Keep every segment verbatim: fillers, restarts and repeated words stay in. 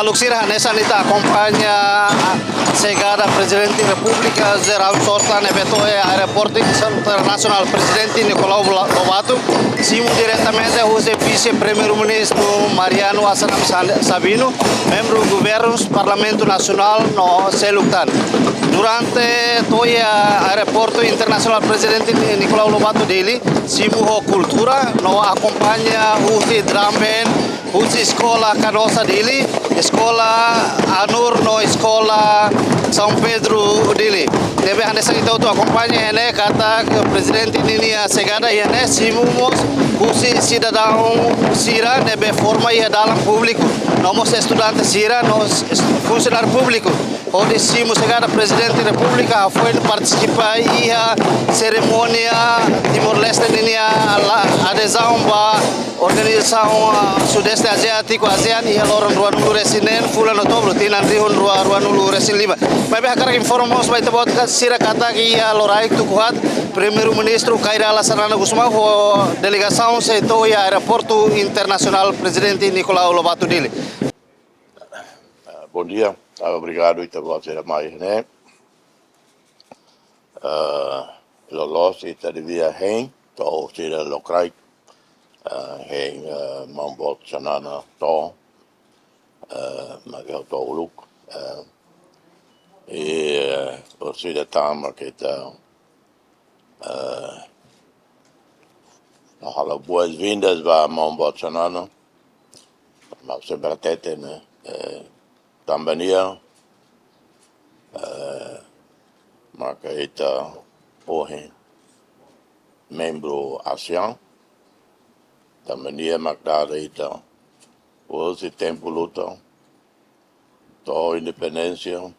Maluk sira, hanesan ita akompaña a xegada Prezidente Repúblika José Ramos Horta ne'ebé to'o iha Aeroportu Internasionál Prezidente Nicolau Lo-, Lobato, simu diretamente husi Vise-Primeiru-Ministru Mariano Assanami Sa-, Sabino, membru governu, Parlamentu Nasionál no seluk tan. Durante to'o iha Aeroportu Internasionál Prezidente Ni-, Nicolau Lobato Dili, simu ho kultura no akompaña husi drum band, husi Eskola Canossa Dili, Eskola ANUR no Eskola São Pedro Dili. Ne'ebé hanesan ita hotu akompaña iha ne'e katak Prezidente ninia xegada iha ne'e simu mós husi sidadaun sira ne'ebé forma iha dalan públiku, no mós estudante sira no s-, s-, funsionáriu públiku. Hodi simu xegada Prezidente Repúblika hafoin partisipa iha serimónia Timor-Leste ninia la-, adezaun ba organizasaun, ah, Sudeste Aziátiku, ASEAN, iha loron ruanulu-resin-neen fulan Outubru, tinan rihun rua, ruanulu-resin-lima. Maibé hakarak informa mós ba ita-boot sira katak iha loraik tuku haat, Primeiru-Ministru Kay Rala Xanana Gusmão ho delegasaun sei to'o iha Aeroportu Internasionál Prezidente Nicolau Lobato Dili. Ah, bom dia. Ah, obrigadu ita-boot sira mai ne'e. Ah, loloos ita devia hein, to'o sira lokraik. Ah, hein, ah, maun-boot Xanana to'o, ah, maibé to'o uluk. Ah, i, ah, orsida tama ke ita, ah, halo boas-vindas ba maun-boot Xanana. Maun sempre hatete ne'e, eh, tanba nia, eh, maka ita ohin membru ASEAN, tanba nia mak dada ita husi tempu luta, to'o independénsia,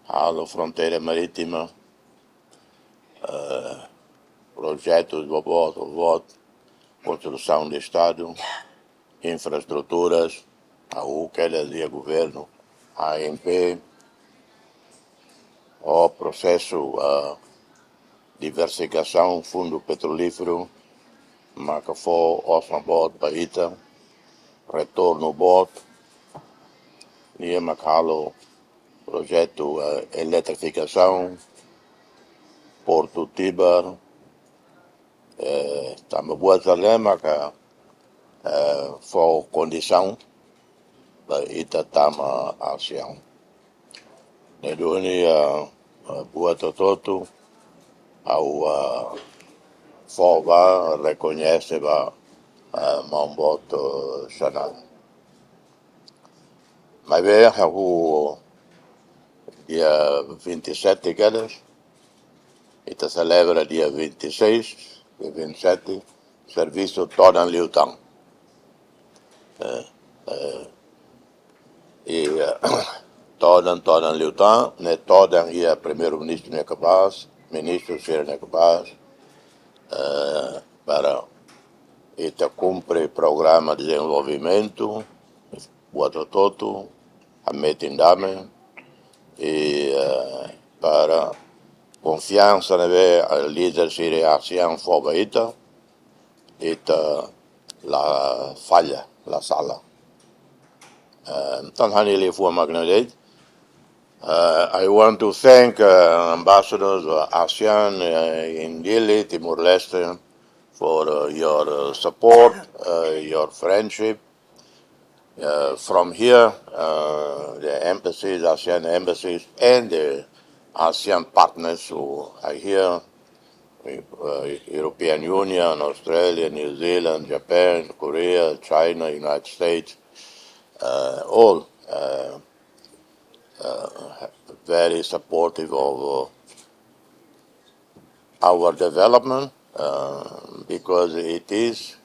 halo fronteira marítima, eh, projetus boboot, boboot, konstrusaun de Estadu, infraestruturas, ha'u kedas iha governu A M P, ho prosesu, ah, diversifikasaun fundu petrolíferu, maka fó osan boot ba ita, retornu boot, nia mak halo projetu, eh, eletrifikasaun, Portu Tibar, eh, tanba buat sira-ne'e maka, eh, fó kondisaun ba ita tama ASEAN. Ne'e duni, eh, eh, buat hotu-hotu, ha'u, eh, fó ba, rekoñese ba, eh, maun-boot, eh, Xanana. Maibé, ha'u, dia vinte e sete kedas, ita selebra dia vinte e seis, dia vinte e sete, servisu todan liután. Eh, eh, i, eh, todan, todan liután, ne'e todan iha Primeiru-Ministru nia kapasidade, ministru sira-nia kapasidade, eh, para ita kumpre programa dezenvolvimentu, buat hotu-hotu, hametin dame, i, eh, para konfiansa ne'ebé, eh, líder sira ASEAN fó ba ita, ita la falla, la sala. Eh, entaun, ha'u-nia liafuan mak ne'e de'it. Uh, I want to thank, uh, ambassadors of ASEAN, uh, in Dili, Timor-Leste, for, uh, your, uh, support, uh, your friendship. Uh, from here, uh, the embassies, ASEAN embassies, and the ASEAN partners who are here, uh, European Union, Australia, New Zealand, Japan, Korea, China, United States, uh, all, uh, uh, very supportive of, uh, our development, uh, because it is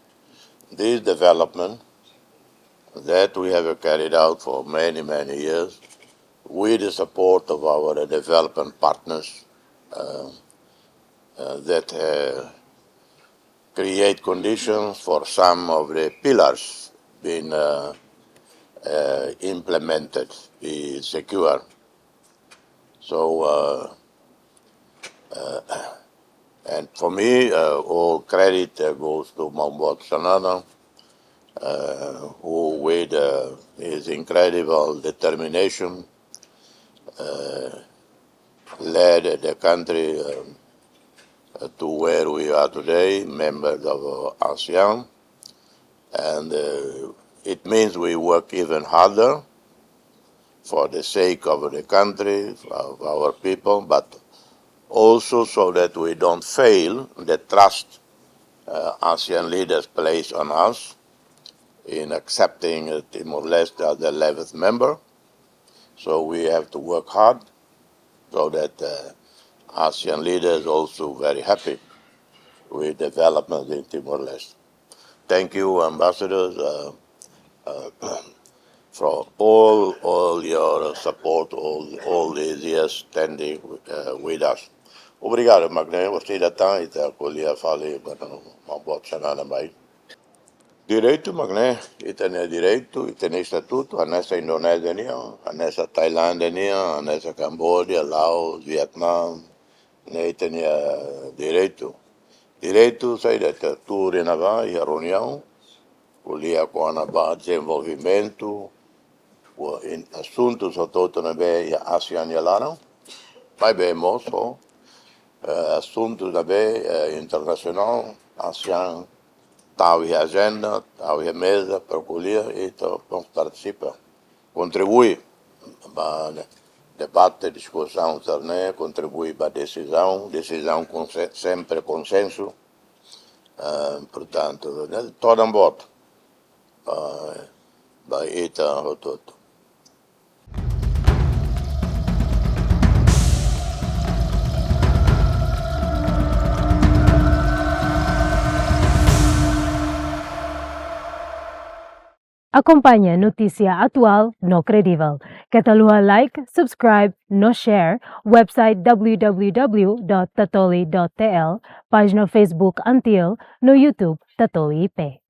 this development that we have carried out for many, many years with the support of our development partners, uh, uh, that, uh, create conditions for some of the pillars being, uh, uh, implemented, be secure. So, uh, uh, and for me, uh, all credit, uh, goes to Maun-boot Xanana, uh, who, with uh, his incredible determination, uh, led the country uh, to where we are today, members of uh, ASEAN. And uh, it means we work even harder for the sake of the country, of our people, but also so that we don't fail the trust uh, ASEAN leaders place on us in accepting uh, Timor-Leste as the eleventh member. So we have to work hard so that uh, ASEAN leaders also very happy with development in Timor-Leste. Thank you, ambassadors, uh, uh, for all all your support all all these years standing uh, with us. Obrigadu, mak ne'e, ita-nia tan, ita ko'alia fali, bana, uma boa semana, bye. Direitu, mak ne'e, ita-nia direitu, ita-nia estatutu, hanesan Indonézia nian, hanesan Tailándia nian, hanesan Kamboja, Laos, Vietnam, ne'e ita-nia direitu. Direitu saida, ita tuur iha ne'ebá, iha reuniaun, ko'alia kona-ba dezenvolvimentu, ho asuntu hotu-hotu ne'ebé iha ASEAN nia laran. Maibé mós ho eh, asuntu ne'ebé eh, internasionál, ASEAN tau iha ajenda, tau iha meza, para ko'alia, ita mós partisipa. Kontribui ba debate, diskusaun, sira-ne'e, kontribui ba desizaun, desizaun konse-, sempre konsensu. Eh, portantu, ne'e, todan boot ba, ba ita hotu-hotu. Akompaña notísia atuál no kredivel. Keta haluha like, subscribe no share website w w w dot tatoli dot t l, pájina Facebook ANTIL, no YouTube Tatoli I P.